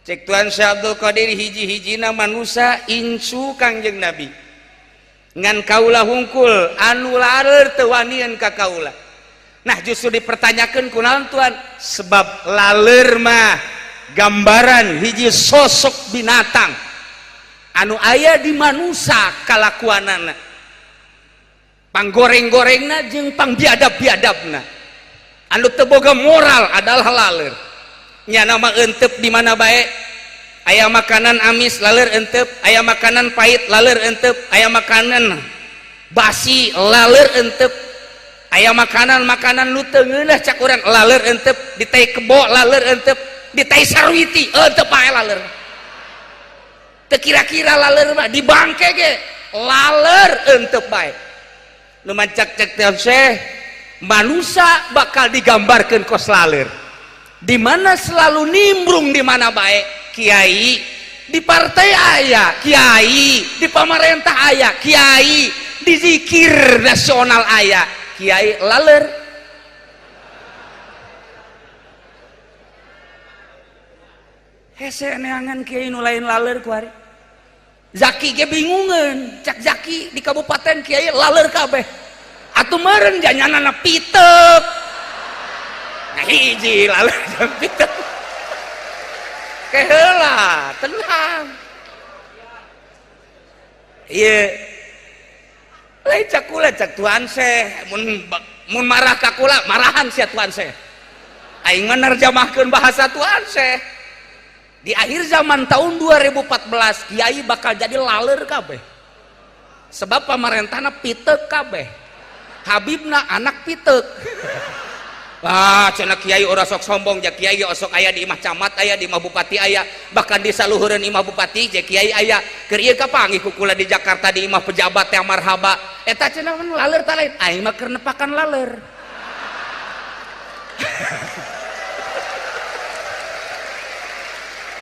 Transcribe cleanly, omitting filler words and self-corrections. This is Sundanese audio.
Cek Tuan Syekh Abdul Qadir hiji-hijina manusia incu Kangjeng Nabi. Ngan kaula hungkul anu laler teu wanian ka kaula. Nah justru dipertanyakan kunaon Tuan? Sebab laler mah gambaran hiji sosok binatang anu aya di manusia kalakuanana, panggoreng-gorengna jeung pangbiadab-biadabna. Anu teu boga moral adalah laler. Nya nama entep di mana bae, aya makanan amis laler entep, aya makanan pahit laler entep, aya makanan basi laler entep, aya makanan-makanan nu teu ngeunah cak urang laler entep, di tai kebo laler entep, di tai sarwiti entep bae laler. Teu kira-kira laler mah di bangke ge laler entep bae. Nu mancak cek teh Syekh, manusia bakal digambarkeun kos laler. Di mana selalu nimbrung di mana bae, kiai di partai aya, kiai di pamarentah aya, kiai di zikir nasional aya, kiai laler. Hese neangan kiai nu lain laler kuari. Zaki ge bingungeun, cak Zaki di kabupaten kiai laler kabeh. Atuh meureun janyanana pitek. Nah hiji laler jeung pitek. Keheula, tenang. Ieu lain cak kula cak Tuan Syekh, mun marah ka kula marahan sia Tuan Syekh. Aing mah nerjemahkeun bahasa Tuan Syekh. Di akhir zaman tahun 2014 kiai bakal jadi laler kabeh. Sebab pamarentahna pitek kabeh. Habibna anak pitek. Ah, cenah kiai ora sok sombong, ja kiai osok aya di imah camat aya, di imah bupati aya, bahkan di saluhureun imah bupati ja kiai aya. Keur ieu kapanggih ku kula di Jakarta di imah pejabat yang marhaba. Eta cenah laler ta lain, aing mah keur nepakan laler.